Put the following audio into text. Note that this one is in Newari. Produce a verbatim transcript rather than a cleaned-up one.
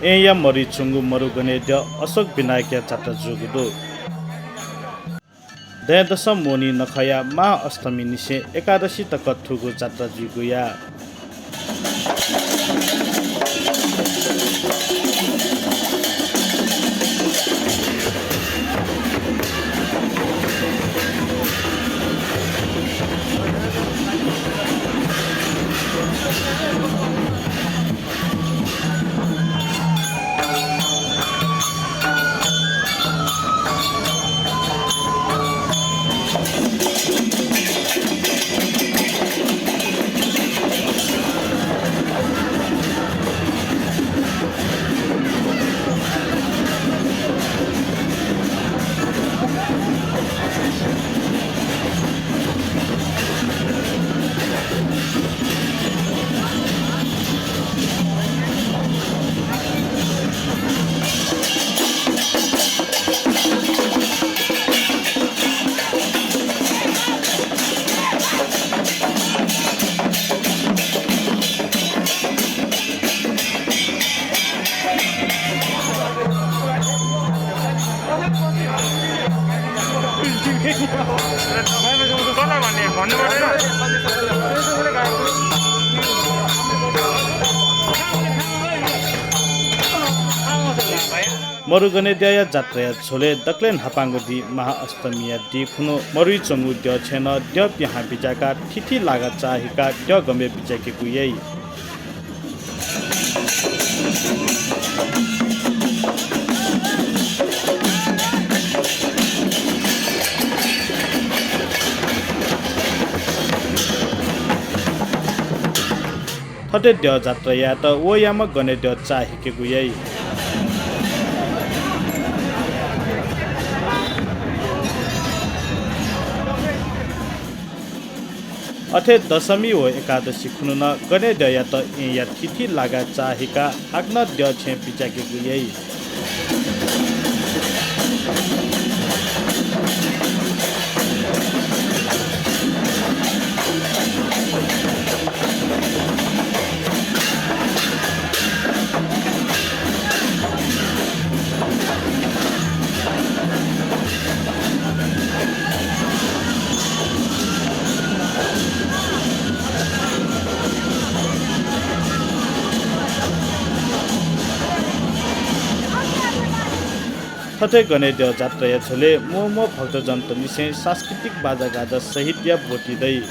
येँया मरुइ च्वंगु मरुगनेद्यः अशोक विनायकया जात्रा जूगु दु। दँय्‌दसं मोहनी नखःया महाअष्टमीनिसें एकादशी तक थुगु जात्रा जुइगु याः। मरुगनेद्यःया जात्राया झ्वलय् दकलय् न्हापांगु दिं महाअष्टमीया दिं खुन्हु मरुइ च्वंगु द्यःछेँय् नं द्यः पिहां बिज्याकाः थीथी लागा चाःहिकाः द्यः गमय् बिज्याकेगु याइ। थथे द्यः जात्रा यायेत वयाम्ह गनेद्यः चाःहिकेगु याइ। अथे दशमी व एकादशी खुन्हु नं गनेद्यःयात येँया थीथी लागाय् चाःहिकाः हाकनं द्यःछेँय् बिज्याकेगु याइ। थथे गनेद्यः जात्राया झ्वलय् मू मू भक्तजनतनिसें सांस्कृतिक बाजागाजा सहितया ब्वति दइ।